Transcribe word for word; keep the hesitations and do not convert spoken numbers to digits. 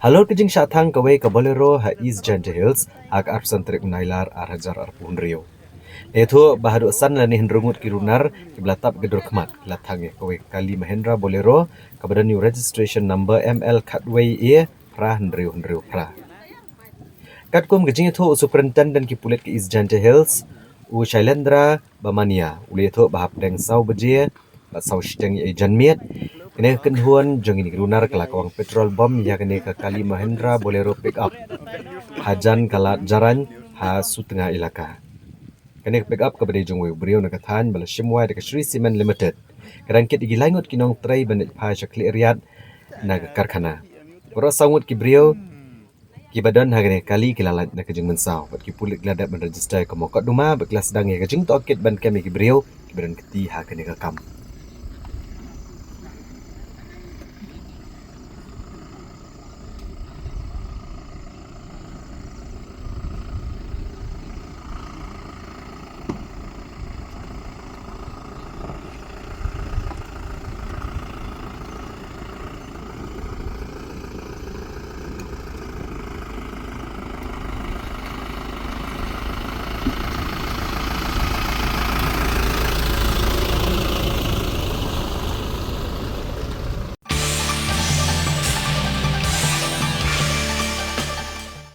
Halor ka jingshah thang kawei ka Bolero ha East Jaintia Hills ha ka arphew san tarik u Nailar ar hajar arphew hynriew. La ïathuh ba haduh san lane hynriew ngut ki runar kiba la tap ka dur khmat ki la thang ïa kawei ka kali Mahindra Bolero kaba don ïa u registration number M L khatwei A phra hynriew hynriew phra. Katkum ka jingïathuh u Superintendent ki pulit ka East Jaintia Hills, u Shailendra Bamania, u la ïathuh ba hapdeng saw baje bad saw shiteng ïa janmiet, kane ka kynhun jong kine ki runar ka la kawang petrol bom ïa kane ka kali Mahindra Bolero pickup hajan ka Lad Jarain ha Sutnga Elaka. Kane ka pickup kaba dei jong uwei u briew na ka thaiñ ba la shim wai da ka Shree Cement Limited ka dang kit ïa ki lai ngut ki nongtrei ban leit phai sha Khliehriat na ka karkhana. Baroh saw ngut ki briew kiba don ha kane ka kali ki la lait na ka jingmynsaw bad ki pulit ki la dep ban register ïa ka mukotduma bad ki la sdang ïa ka jingtohkit ban kem ïa ki briew kiba don kti ha kane ka kam.